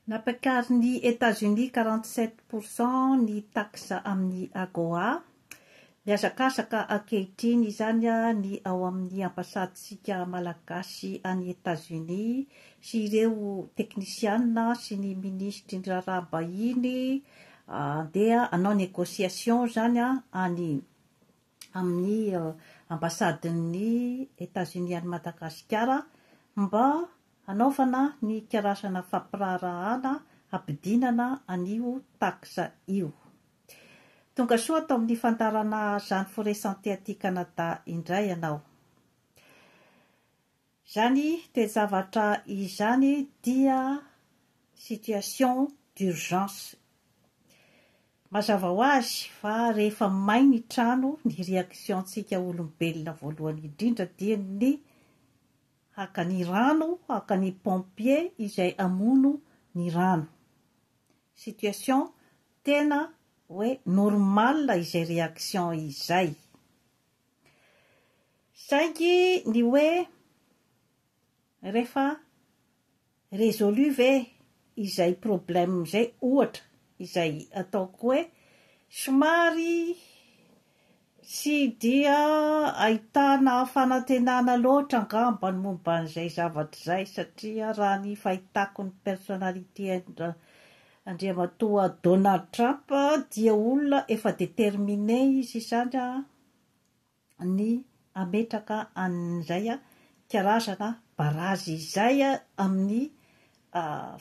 Nampiakarin'i Etazonia 47 pour cent ny taxe amin'ny AGOA. Mihazakazaka ankehitriny izany ny ao amin'ny ambasadintsika malagasy any Etazonia sy ireo teknisiana sy ny minisitry ny raharaham-bahiny handeha hanao négociation izany any amin'ny ambasadin'ny Etazonia any Madagasikara mba Hanaovana ny karazana fampiraharahana hampidinana an'io taxe io. Tonga soa ato amin'ny fandaharana Jeanne Forêt Santé aty Canada indray ianao. Izany toe-javatra izany dia situation d'urgence. Mazava ho azy fa rehefa may ny trano, ny réaction-ntsika olombelona voalohany indrindra dia ny Haka ny rano, haka ny pompier izay hamono ny rano. Situation tena hoe normal izay réaction izay. Saingy ny hoe rehefa Résolu ve izay problème izay ohatra izay ataoko hoe somary tsy dia ahitana fanantenana loatra angamba ny momba an'izay zavatra izay satria raha ny fahitako ny personnalité Andriamatoa Donald Trump dia olona efa déterminé izy izany an! ny hametraka an'izay karazana barazy izay amin'ny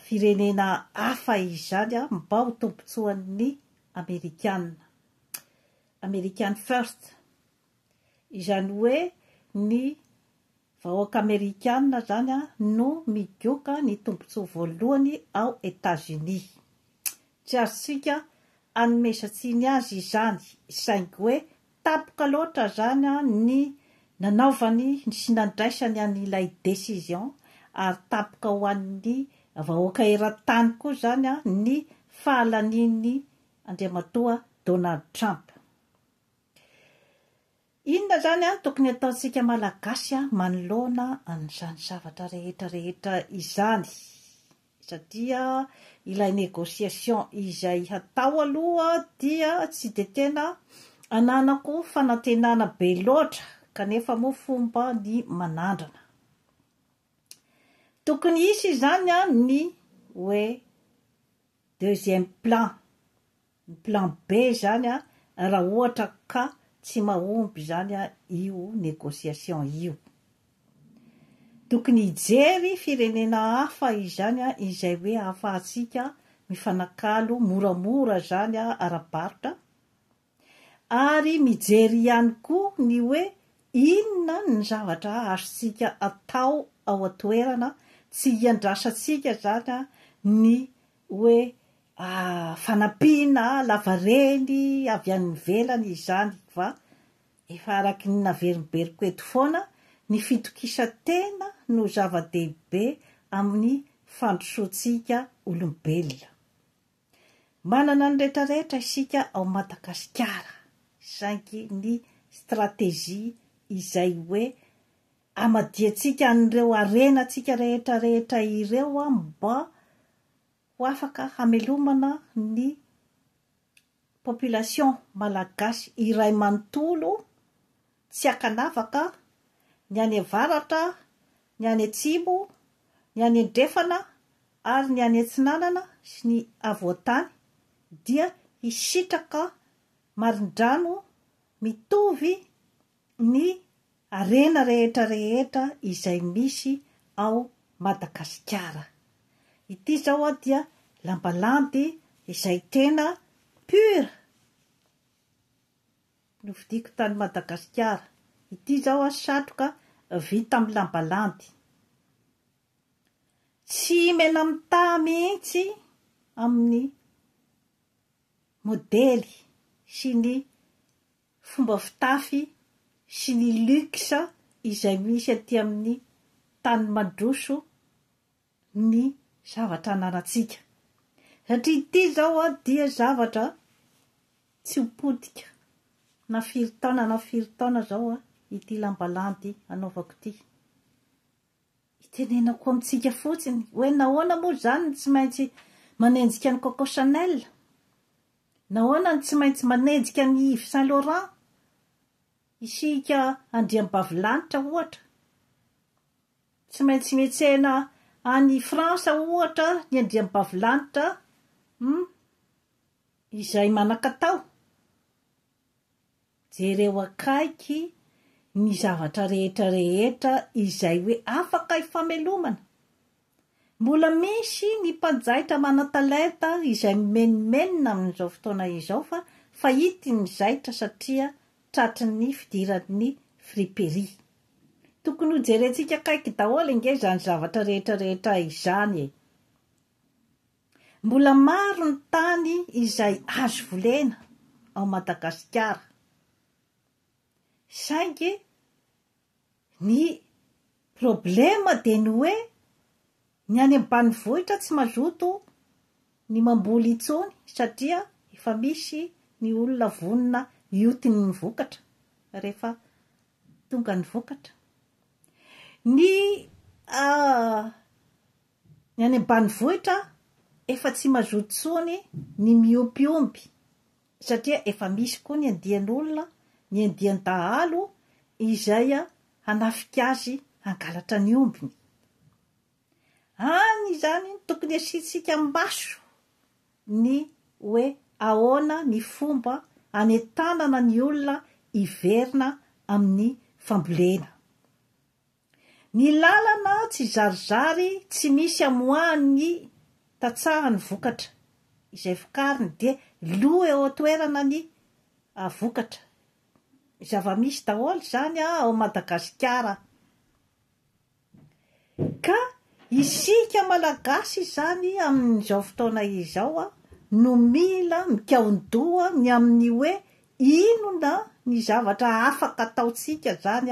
firenena hafa izany mba ho tombontsoan'ny Amerikana. American first. Izany hoe ny vahoaka Amerikana izany no migoka ny tombontsoa voalohany ao Etats-Unis. Tsy azontsika anomezan-tsiny azy izany, saingy hoe Tampoka loatra zany ny nanaovany sy nandraisany an'ilay décision ary tampoka ho an'ny vahoaka eran-tany koa zany ny fahalanian'i Andriamatoa Donald Trump. Inona zany no tokony ataontsika Malagasy manoloana an'izany zavatra rehetra rehetra izany? Satria ilay négociation izay hatao aloha dia tsy dia tena ananako fanantenana be loatra kanefa moa fomba ny manandrana. Tokony hisy izany ny hoe deuxième plan. Ny plan B izany raha ohatra ka tsy mahomby izany io négociation io. Tokony hijery firenena hafa izany izay hoe ahafahantsika mifanakalo moramora izany ara-barotra ary mijery ihany koa ny hoe inona ny zavatra azontsika atao ao an-toerana tsy hiandrasantsika izany ny hoe fanampiana lavareny avy any ivelany izany fa efa araky ny naverimberiko eto foana, ny fitokisan-tena no zava-dehibe amin'ny fandrosoantsika olombelona. Manana ny retraretra isika ao Madagasikara saingy ny stratégie izay hoe amadiantsika an'ireo harenantsika rehetra rehetra ireo mba ho afaka hamelomana ny population malagasy iray manontolo tsy ankanavaka, ny any avaratra, ny any atsimo, ny any andrefana ary ny any atsinanana sy ny afovoantany dia hisitraka marindrano mitovy ny harena rehetra rehetra izay misy ao Madagasikara. Ity izao an dia lambalandy izay tena pure novidiako tany Madagasikara. Ity izao an satroka vita amin'ny lambalandy. Tsy mena-mitaha mihitsy amin'ny modely sy ny fomba fitafy sy ny luxe izay misy aty amin'ny tany mandroso ny zavatra ananantsika. Satria ity izao dia zavatra tsy ho potika na firy taona na firy taona izao ity lamba landy anaovako ity. Itenenako amintsika fotsiny hoe nahoana moa izany no tsy maintsy manenjika an'i Coco Chanel? Nahoana no tsy maintsy manenjika an'i Yves Saint Laurent isika andriambavilanitra ohatra? Tsy maintsy miantsena any France ohatra ny andriambavilanitra hum izay manan-katao? Jereo akaiky ny zavatra rehetra rehetra izay hoe afaka ifamelomana. Mbola misy ny mpanjaitra manan-talenta izay mimenomenona amin'izao fotoana izao fa fahity ny zaitra satria tratry ny fidiran'ny friperie. Tokony hojerentsika akaiky daholo ange izany zavatra rehetra rehetra izany e! Mbola maro ny tany izay azo volena ao Madagasikara saingy ny problema dia ny hoe ny any ambanivohitra tsy mazoto ny mamboly intsony satria efa misy ny olona vonona hioty ny vokatra rehefa tonga ny vokatra. Ny Ny any ambanivohitra efa tsy mazoto intsony ny miompy omby satria efa misy koa ny andian'olona, ny andian-dahalo izay hanafika azy hangalatra ny ombiny. Any izany no tokony asiantsika maso ny hoe ahoana ny fomba hanentanana ny olona hiverina amin'ny fambolena. Ny lalana tsy zarizary tsy misy amoahan'ny tantsaha ny vokatra izay vokariny dia lo eo an-toerana ny vokatra. Zava-misy daholo izany ao Madagasikara. Ka isika Malagasy izany amin'izao fotoana izao no mila mikaon-doha ny amin'ny hoe inona ny zavatra afaka ataontsika izany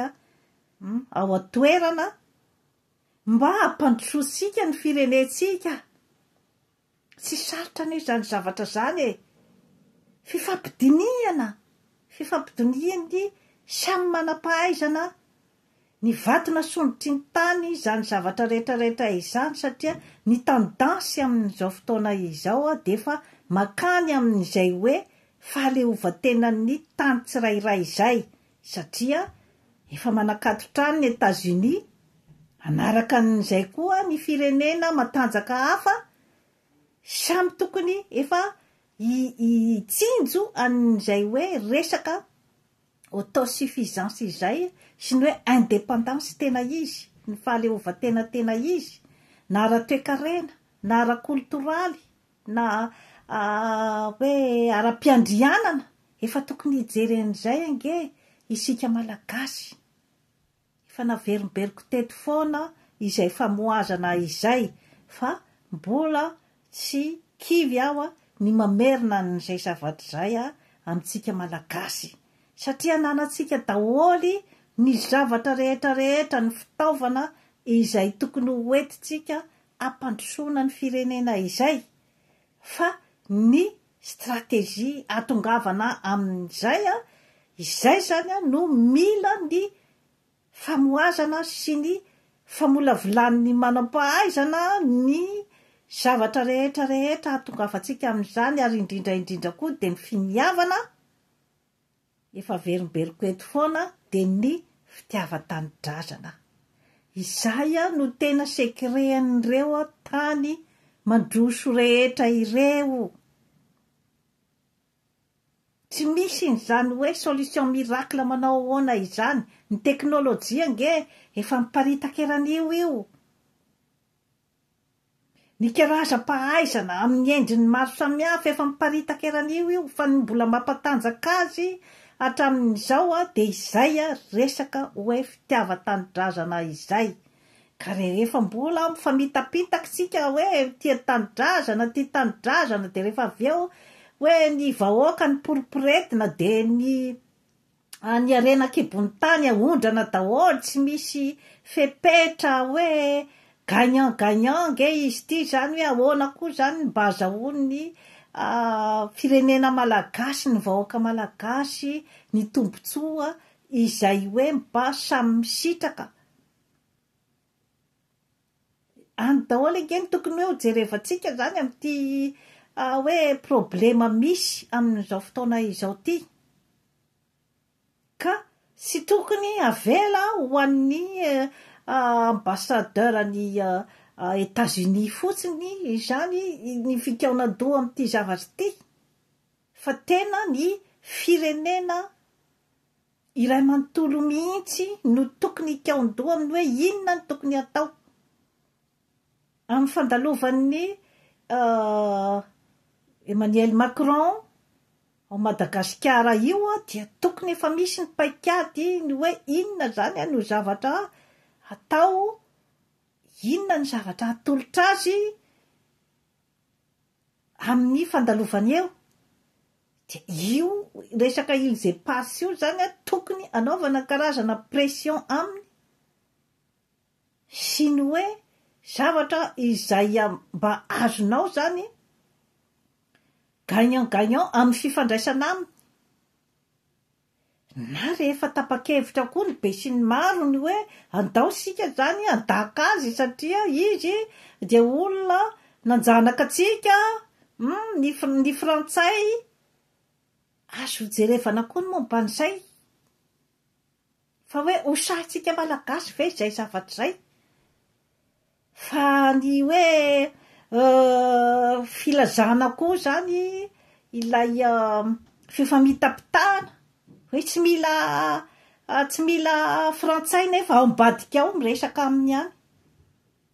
ao an-toerana mba hampandrosoantsika ny firenentsika. Tsy sarotra anie izany zavatra izany e! Fifampidinihana, fifampidinihan'ny samy manam-pahaizana, ny vato nasondrotry ny tany izany zavatra rehetra rehetra izany satria ny tendance amin'izao fotoana izao dia efa mankany amin'izay hoe fahaleovantenan'ny tany tsirairay izay satria efa manakato-trano ny Etats-Unis, hanaraka an'izay koa ny firenena matanjaka hafa, samy tokony efa hitsinjo an'izay hoe resaka autosuffisance izay sy ny hoe indépendance tena izy, ny fahaleovantena tena izy, na ara-toekarena, na ara-koltoraly, na hoe ara-piandrianana, efa tokony hijery an'izay ange isika Malagasy. Efa naverimberiko teto foana izay famohazana izay fa mbola tsy kivy aho ny mamerina an'izay zavatra izay amintsika Malagasy satria ananantsika daholo ny zavatra rehetra rehetra, ny fitaovana izay tokony ho entintsika hampandrosoana ny firenena izay fa ny stratégie hahatongavana amin'izay, izay izany no mila ny famohazana sy ny famolavolan'ny manam-pahaizana ny zavatra rehetra rehetra hahatongavantsika amin'izany ary indrindra indrindra koa dia ny finiavana Efa averimberiko eto foana dia ny fitiavan-tanidrazana. Izay no tena secret-n'ireo tany mandroso rehetra ireo. Tsy misy an'izany hoe solution miracle manao ahoana izany. Ny teknolojia ange efa miparitaka eran'io io. Ny karazam-pahaizana amin'ny endriny maro samihafa efa miparitaka eran'io io fa ny mbola mampatanjaka azy hatramin'izao dia izay resaka hoe fitiavan-tanindrazana izay. Ka rehefa mbola mifamitapitaka isika hoe tia tanindrazana, tia tanindrazana dia rehefa avy eo hoe ny vahoaka no poriporetina dia ny Ny harena an-kibon'ny tany aondrana daholo, tsy misy fepetra hoe gagnant gagnant ange izy ity izany hoe ahoana koa izany ny mba azahoan'ny firenena malagasy, ny vahoaka malagasy ny tombontsoa izay hoe mba samy misitraka. Any daholo ange no tokony hoe ho jerevantsika izany amin'ity hoe problema misy amin'izao fotoana izao ity. Ka tsy tokony avela ho an'ny ambassadeur ny Etats-Unis fotsiny izany ny fikaonan-doha amin'ity zavatra ity fa tena ny firenena iray manontolo mihitsy no tokony hikaon-doha amin'ny hoe inona no tokony hatao amin'ny fandalovan'ny Emmanuel Macron ao Madagasikara io dia tokony efa misy ny paikady ny hoe inona izany no zavatra hatao, inona ny zavatra hatolotra azy amin'ny fandalovany eo. Dia io resaka îles éparses io izany tokony hanaovana karazana pression aminy sy ny hoe zavatra izay mba azonao izany gagnant gagnant amin'ny fifandraisana aminy. Na rehefa tapa-kevitra koa ny besinimaro ny hoe andao isika izany handaka azy satria izy dia olona nanjanaka antsika, hum, ny ny frantsay, azo jerevana koa ny momba an'izay. Fa hoe ho sahintsika malagasy ve izay zavatra izay? Fa ny hoe filazana koa izany ilay fifamitapitahana hoe tsy mila tsy mila frantsay nefa ao ambadika ao miresaka aminy ihany.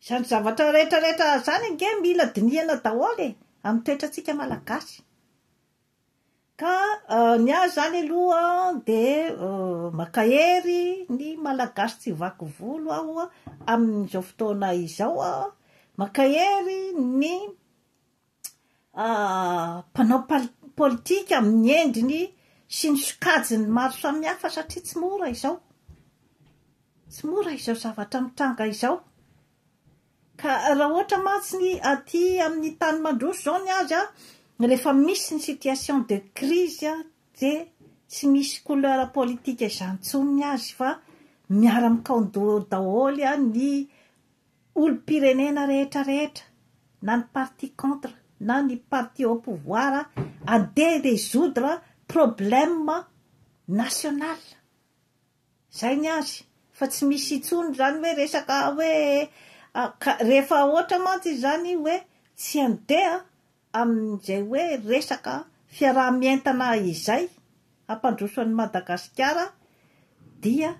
Izany zavatra rehetra rehetra izany ange mila dinihana daholo e, amin'ny toetrantsika malagasy. Ka ny ahy izany aloha dia mankahery ny Malagasy tsy vaky volo aho amin'izao fotoana izao, mankahery ny mpanao politika amin'ny endriny sy ny sokajiny maro samihafa satria tsy mora izao, tsy mora izao zavatra mitranga izao. Ka raha ohatra mantsy ny aty amin'ny tany mandroso izao ny azy an, rehefa misy ny situation de crise dia tsy misy couleur politique izany intsony ny azy fa miara-mikaon-doha daholo ny olom-pirenena rehetra rehetra, na ny parti contre na ny parti au pouvoir andeha résoudre problème national. Zay ny azy fa tsy misy intsony zany hoe resaka hoe ka rehefa ohatra mantsy izany hoe tsy handeha amin'izay hoe resaka fiaraha-mientana izay hampandroso an'i Madagasikara dia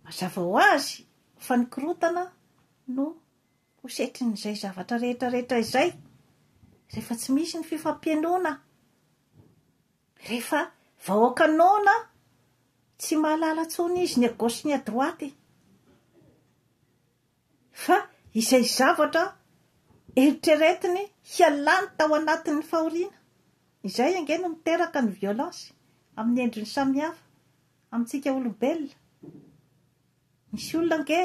mazava ho azy fa ny korontana no ho setrin'izay zavatra rehetra rehetra izay rehefa tsy misy ny fifampihainoana. Rehefa vahoaka noana, tsy mahalala intsony izy ny à gauche sy ny à droite. Fa izay zavatra eritreretiny hialany tao anatin'ny fahoriana, izay ange no miteraka ny violence amin'ny endriny samihafa amintsika olombelona. Misy olona ange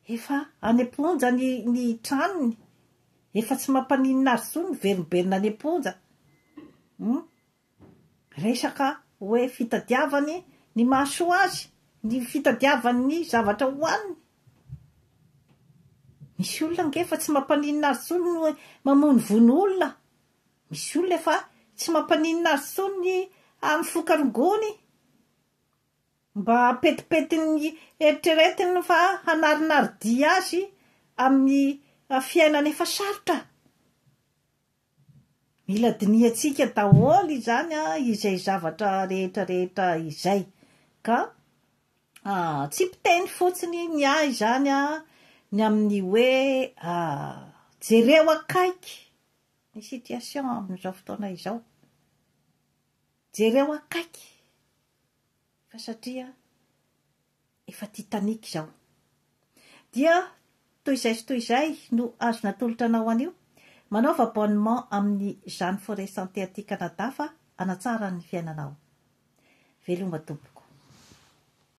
efa any am-ponja ny ny tranony, efa tsy mampaninona azy intsony miverimberina any am-ponja. Hum. Resaka hoe fitadiavany ny mahasoa azy, ny fitadiavany ny zavatra hohaniny. Misy olona ange efa tsy mampaninona azy intsony ny hoe mamonovono olona. Misy olona efa tsy mampaninona azy intsony ny mifoka rongony. Mba petipetin'ny eritreretiny fa hanarinary dia azy amin'ny fiainana efa sarotra. Mila dinihantsika daholo izany izay zavatra rehetra rehetra izay. Ka tsy mpiteny fotsiny ny ahy izany ny amin'ny hoe jereo akaiky ny situation amin'izao fotoana izao. Jereo akaiky fa satria efa Titanic izao. Dia toy izay sy toy izay no azo natolotra anao anio. Manaova abonnement amin'ny Jeanne Forêt Santé aty Canada fa hanatsara ny fiainanao. Veloma Tompo.